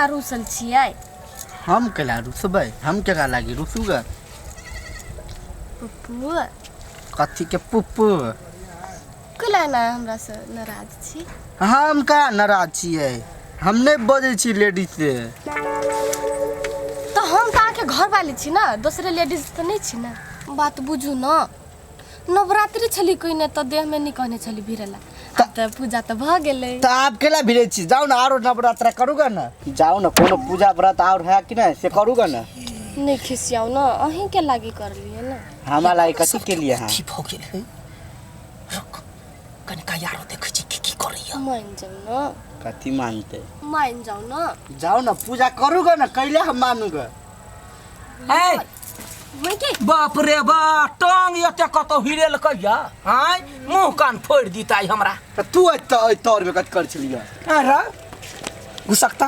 ना रूसल छियै? हम केला रुसबै? हम केकरा लागी रुसू ग? पप्पू। कथी के पुप्पू? कैला ना हमरा से नाराज छी? हम कहाँ नाराज छियै? हम नहि बजै छी लेडीज से। तऽ हम तऽ अहाँके घर वाली छी ने, दोसरे लेडीज तऽ नहि छी ने। बात बुझू ने, नवरात्रि छली कहिने तऽ देहमे नहि कहने छली भिड़ेला, आब तऽ पूजा तऽ भऽ गेलै। तऽ आब केला भिड़ै छी? जाउ ने, आरो नवरात्रा करू गे ने। जाउ ने, कोनो पूजा व्रत आओर है कि नहि से करू गे ने। नहि खिसियाउ ने, अहीँके लागी करलियै ने। हमरा लागी कथी केलियै अहाँ? की भऽ गेल है? रुक कनिका, यारो देखै छी की की करैया। मानि जाउ ने। कथी मानतै? मानि जाउ ने। जाउ ने, पूजा करू गे ने, कैले हम मानू गे? ए माइके। बाप रे बा, टांग एते कतौ हिरेलकै या आँय, मुँह कान फोड़ि दितै हमरा। तऽ तू एतऽ एहि तरमे कथी करै छलियै? अरे घुसकता।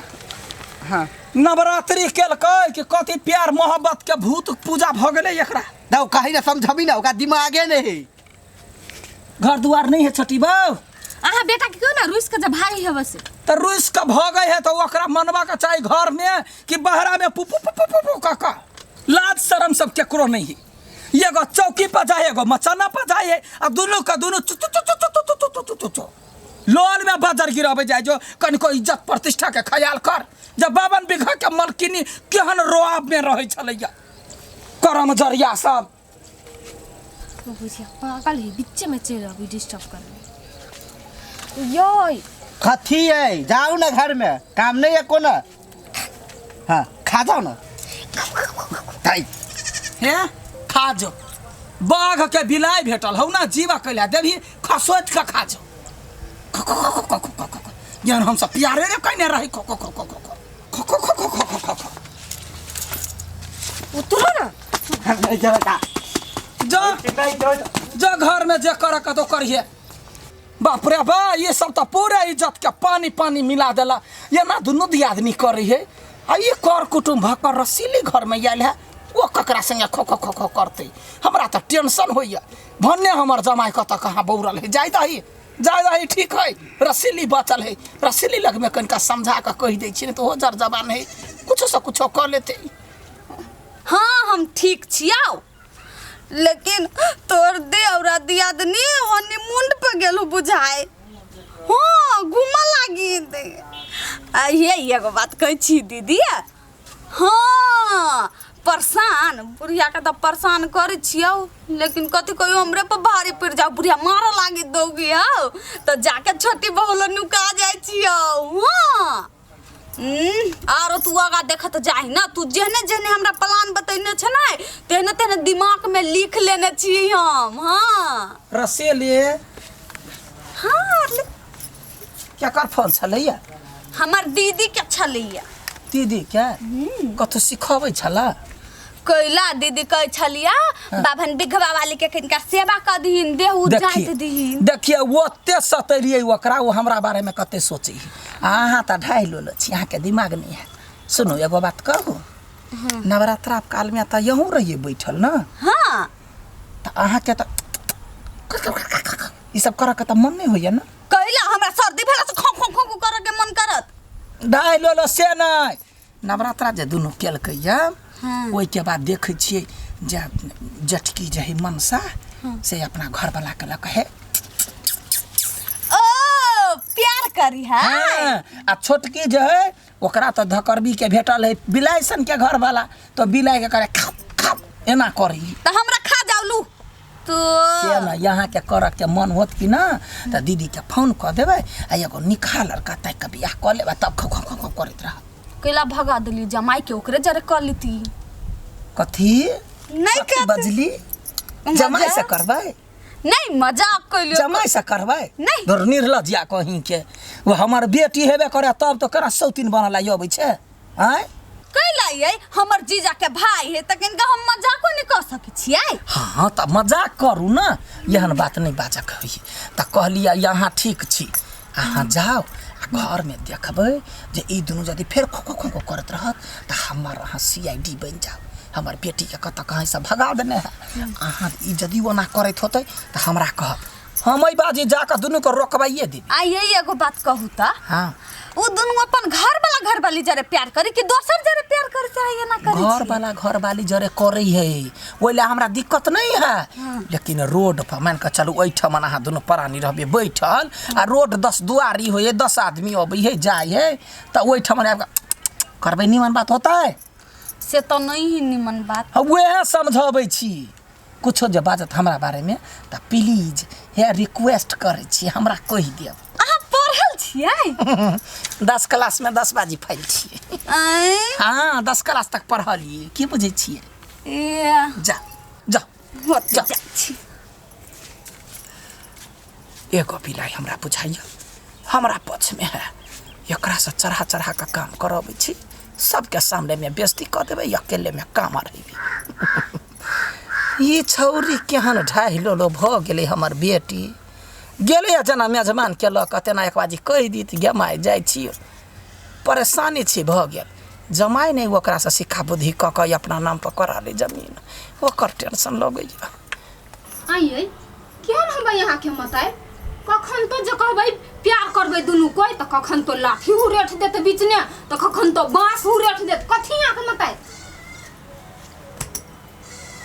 हाँ। नवरात्रि केलकै कि कथी प्यार मोहब्बत के भूत पूजा भऽ गेलै एकरा। दौ कहीं ना समझबी ना, ओकरा दिमागे नहीं है। घर दुआर नहीं है छोटी बहू? अहाँ बेटा के क्यों ना रुस के जब भागी हवे से। तऽ रुसि कऽ भऽ गई है तऽ ओकरा मनवा के चाही घर में कि बहरा में पु पु पु पु पु पु कऽ कऽ। लाज शरम सब केकरो नहीं है। एगो चौकी पर जाए, एगो मचाना पर जाए, आ दुनू के दुनू चु चु चु चु चु चु चु चु चु चु चु लोल में बजर गिराबे जाए। जो कनिको इज्जत प्रतिष्ठा के ख्याल कर। जब 52 बीघा के मलकिनी केहन रोआब में रहै छलैया, करम जरिया सब। बुझिया पागल है, बीचे में चलि अभी डिस्टर्ब कर योय। कथी है? जाओ ना, घर में काम नहीं है कोनो? हाँ, खा जाओ ना ताई। हे खा जो, बाघ के बिलाइ भेटल हौ ना, जीवा कैला देबही? खसोटि कऽ खा जो। खो खो खो खो खो खो खो खो। जेहन हमसब प्यारे रे कयने रही। खो खो खो खो खो खो खो खो खो खो खो खो खो। उतरो ना। हम नहीं जाता। जा जा, घर में जे करे के तो करिहे। बाप रे बा, ये सब तो पूरा इज्जत के पानी पानी मिला देला। ये ना दुनू दियादनी करी है, आ ये कर कुटुम्ब भऽ कऽ रसीली घर में आयल है, ओ ककरा संगे खो खो खो खो करतै? हमरा तऽ टेंशन होइए। भन्ने हमर जमाइ कतऽ कहाँ बौरल है। जाय दही, जाय दही, ठीक है, रसीली बचल है। रसीली लगमे कनिका समझा कऽ कहि दै छियै ने तऽ ओहो जर जबान है, कुछो से कुछो कऽ लेतै। हाँ, हम ठीक छियौ, लेकिन तोर देवर आ दियादनी हनीमून पे गेलू बुझाय। हाँ, घूमऽ लागी। आ हे, एगो बात कहै छी दीदी। हाँ, परेशान बुढ़िया के तऽ परेशान करै छियौ, लेकिन कथी कहियो हमरे पर भारी पड़ि जाओ, बुढ़िया मारऽ लागी दौगी हौ, तऽ जाके छोटी बहू लग नुका जाइ छियौ। हाँ, आरो तू आगा देखत जाही ना। तू जेहने जेहने हमरा प्लान बतैने छे ने, तेहने तेहने दिमाग में लिख लेने छी हम। हाँ। रसेले। हाँ। केकर फोन छलैया? हमर दीदी के छलैया। दीदी के कथू सिखबै छला? कैला दीदी कहै छलिया, बाभन बिघवा वाली के कनिका सेवा कऽ दीहिन, देह उह जाइत दीहिन। देखिए, ओते सतेलियै ओकरा, ओ हमरा बारेमे कते सोचै है। अहाँ तऽ ढाइ लोल छी, अहाँके दिमाग नहि है। सुनू, एगो बात कहू? नवरात्रा कालमे तऽ यहूँ रहियै बैठल ने? हाँ। तऽ अहाँके तऽ ई सब करऽ के तऽ मन नहि होइया ने? कैला, हमरा सर्दी भेला से खो खो खो करऽ के मन करत? ढाइ लोलो से नहि, नवरात्रा जे दुनू केलकै या, ओहिके बाद देखै छियै जे जेठकी जे है मनसा, से अपना घरवला के लऽ कऽ हे। ओ प्यार करी है। हाँ, आ छोटकी जे है ओकरा तऽ धकरबी के भेटल है बिलाइ सन के घरवाला, तऽ बिलाइ के करे खाप खाप एना करी। तऽ हमरा खा जाउ लू तो। से ने, यहाँके करऽ के मन होत कि ना तऽ दीदी के फोन कऽ देबै आ एगो निकहा लड़का ताकि कऽ बियाह कऽ लेबै, तब खो खो खो खो करैत रहब। कैला भगा देली जमाई के? ओकरे जरे कर लेती। कथी? नहीं। कथी? कर बजली जमाई से करबै? नहीं, मजाक कैलियो। जमाई से करबै? नहीं। धुर निर्लज्जिया कहीं के, वो हमर बेटी हेबे करे तब तो केना सौतीन बनल अबै छै आँय? कैला ये हमर जीजा के भाई है, तऽ किनका हम मजाको नहीं कर सकै छियै? हाँ, तऽ मजाक करू ने, एहन बात नहि बाजक होइ। तऽ कहलियै यहाँ ठीक छी, अहाँ जाउ आ घरमे देखबै जे ई दुनू यदि फेर खो खो खो खो करैत रहत तऽ हमर अहाँ CID बनि जाउ। हमर बेटीके कतऽ कहींसँ भगा देने है अहाँ। ई यदि ओना करैत होतै तऽ हमरा कहब, हम एहि बाजी जाकऽ दुनूके रोकबाइए देबै। आ ये एगो बात कहू त, हाँ। उ दुनू अपन घर वाला घर वाली जरे प्यार करी कि दोसर जरे प्यार करे चाहे ना करी? घर वाला घर वाली जरे करे है, ओहि लए हमरा दिक्कत नहीं है। लेकिन रोड पर मान के चलू ओहिठाम अहाँ दुनू प्राणी रहबै बैठल आ रोड 10 दुआरी होइ है, 10 आदमी अबै है जाइ है, तऽ ओहिठाम आबि कऽ करबै निमन बात होतै? से तो नहीं है निमन बात। हाँ, वएह समझाबै छी। कुछो जे बाजत हमरा बारेमे तऽ प्लीज हे रिक्वेस्ट करै छी हमरा कहि देब। अहाँ पढ़ल छियै? 10 क्लास में 10 बाजी फैल छियै। आँय? हाँ, 10 क्लास तक पढ़लियै। की बुझै छियै? ए, जा जा होते जा। जाइ छी। एगो बिलाइ हमरा बुझाइया हमरा पक्षमे है, एकरासँ चढ़ा चढ़ा कऽ काम करबै छी, सबके सामनेमे बेइज्जती कऽ देबै, अकेलेमे काम रहबै। ई छौरी केहन ढाहि लोलो भऽ गेलै। हमर बेटी गेलै जेना मेजबानके लऽ कऽ तेना एक बाजी कहि दित गे माय जाइ छी, परेशानी छी भऽ गेल। जमाइ नहि ओकरासँ सिक्का बुद्धि कऽ कऽ अपना नामपर करा लै जमीन, ओकर टेंशन लगैए। आइए केहन हबै अहाँके मताइ? कखन तो जे कहबै प्यार करबै दुनू कोइ तऽ कखन तो लाठी हुरेठ देत बीचने, तऽ कखन तो बाँस हुरेठ देत। कथी अहाँके मताइ?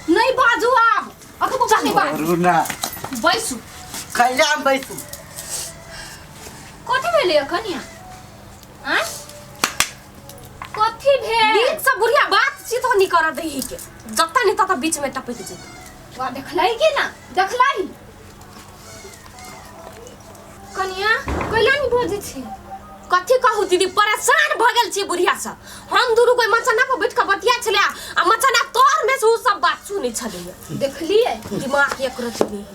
नहि बाजू आब, अतबो बात बाजू। रुना बैसू। कैला हम बैसू? कथी भेलै एखन यहाँ? आँय, कथी भेल? नीकसँ बुढ़िया बातचीत नहीं करऽ दैही के, जतऽ नहि ततऽ बीचमे टपकि जेतै। वाह, देखलै कि ना देखलै? कनिया कैला नहीं बजै छी? कथी कहू दीदी, परेशान भऽ गेल छी बुढ़िया से। हम दुनू कोइ मचना पर बैठ कऽ बतिया छलै आ मचना तोर में से उ सब बात सुनै छलैया। देखलियै? दिमाग एक रत्ती नहीं है।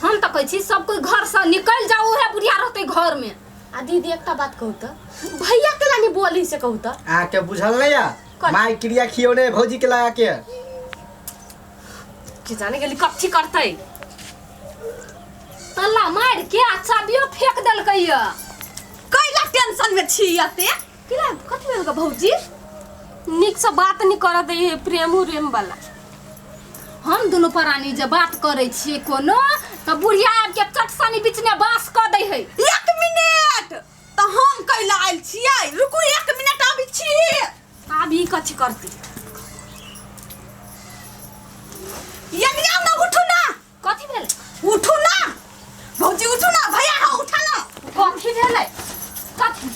हम तऽ कहै छी सब कोइ घरसँ निकलि जाउ, उहे बुढ़िया रहतै घरमे। आ दीदी एकटा बात कहू तऽ, भैया केला नहीं बोली से कहू तऽ? अहाँके बुझल नहीं है? कथी? माय क्रिया खियौने भौजी के लगा के। की जाने गेली कथी करतै। तल्ला मारि के आ चाबियो फेंक देलकै या। कैला टेंशन में छी एते? केला कथी भेल गे भौजी? नीकसँ बात नहीं करऽ दै है प्रेम उरेम वाला। हम दुनू प्राणी जे बात करै छियै कोनो तऽ बुढ़िया आबि के चटसनी बीचने बाँस कऽ दै है। 1 मिनट, तऽ हम कैला आयल छियै? रुकू 1 मिनट आबै छी। आब ई कथी करतै? यदि आउ ना, उठू ना। कथी भेलै? उठू ना भौजी, उठू ना भैया, हाँ उठा ना। कथी भेलै? कथी?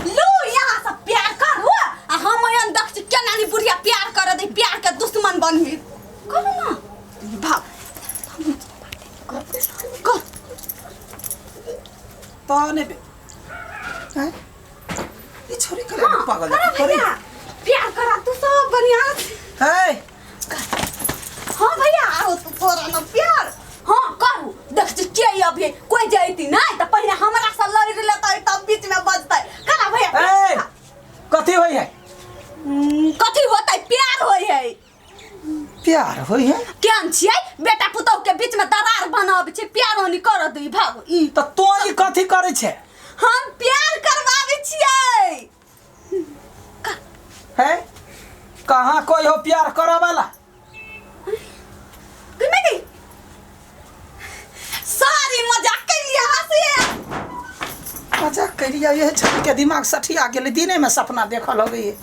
लू यहाँ से प्यार करू आ हम एहन देख छी केना नी बुढ़िया प्यार कर दे, प्यार के दुश्मन बनबी। करू ना भाग कर। तहने बे हैं? ई छोरी करे पागल करा करे। भैया प्यार करा तू सब बढ़िया। है हाँ भैया आओ तू करा ना प्यार। हाँ करू, देख छी के अभी कोई जैती नहीं तऽ पहिले हमरा से लड़ लेतै तब बीच में बजतै। करा भैया। ए कथी होई है? कथी होतै? प्यार होई है। प्यार होई है? केहन छियै बेटा पुतोह के बीच में दरार बनाबै छै, प्यार ओनी कर दी भागो ई। तऽ तोरी कथी करै छै? हम प्यार करबाबै छियै। है कहाँ कोई हो प्यार करे वाला? गई गई सारी मजाक कैलियै हँसी। मजाक करिया यह छोरी के दिमाग सठिया गेलै, दिने में सपना देखऽ लगैए।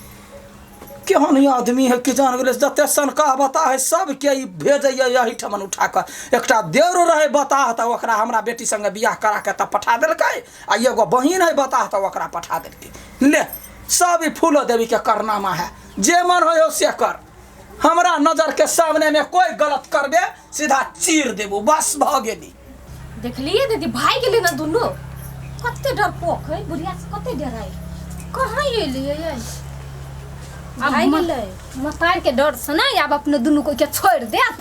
केहन ई आदमी है कि जान गेलै, जते सनका बता है सबके ई भेजैए यही ठमन उठा कऽ। एकटा देवर रहै बताह तऽ ओकरा हमरा बेटी संगे बियाह करा के तऽ पठा देलकै, आ एगो बहिन है बताह तऽ ओकरा पठा देलकै। ले सब ई फूलो देवी के करनामा है, जे मन हो से कर, हमरा नजर के सामने में कोई गलत करबे सीधा चीर देबो, बस भऽ गेली। देखलियै दीदी भागि गेलै ना दुनू, कते डरपोक है बुढ़िया से, कते डराइ। कहाँ एलियै यै? आब भागि गेलै मतार के डर से नहि आब अपने दुनू कोइ के छोड़ि देत।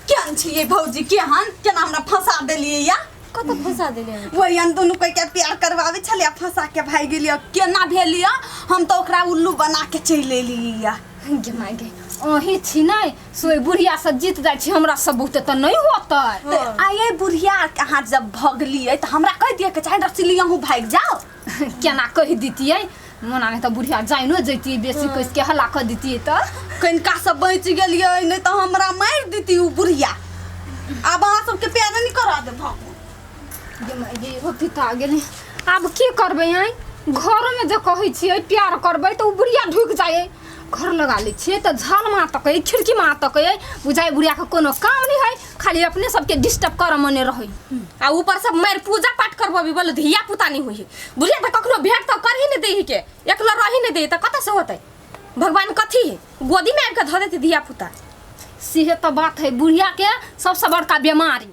केहन छियै भौजी? केहन केना हमरा फंसा देलियै या? कतऽ फंसा देलियै? वही हम दुनू कोइ के प्यार करबाबै छलियै, फंसा के भागि गेलियै। केना भेलियै? हम तऽ ओकरा उल्लू बना के चलि एलियै या। गे माय गे, अहीं छी नहि से ओहि बुढ़िया से जीत जाइ छी, हमरा सब बहुते तऽ नहि होतै। तऽ आइए बुढ़िया अहाँ जब भगलियै तऽ हमरा कहि दिअ के चाही रसीली अहूँ भागि जाउ। केना कहि दितियै? मना नहि तऽ बुढ़िया जाइनो जैतियै, बेसी कसि के हल्ला कऽ दितियै तऽ। कनिका से बचि गेलियै, नहि तऽ हमरा मारि दिती उ बुढ़िया। आब अहाँ सबके प्यार नहीं करा देब हम। गे माय गे, इहो पिता गेलै। आब की करबै आँय? घरमे जे कहै छियै प्यार करबै तऽ ओ बुढ़िया ढुकि जाइ। घर लगा लै छियै तऽ झालमा तकै, खिड़कीमा तकै। बुझाइ बुढ़ियाके कोनो काम नहि हइ, खाली अपने सबके डिस्टर्ब करऽ मने रहै। आ ऊपर सब मारि पूजा पाठ करबो बोलो, धिया पुता नहीं हुई। बुढ़िया तऽ कखनो भेंट तऽ कर ही नहीं दै के, एकलो रही नहीं दै, तऽ कतऽ से होतै? भगवान कथी है, गोदी में आबि के धऽ देतै धिया पुता। सेहे तऽ बात है, बुढ़ियाके सबसँ बड़का बेमारी।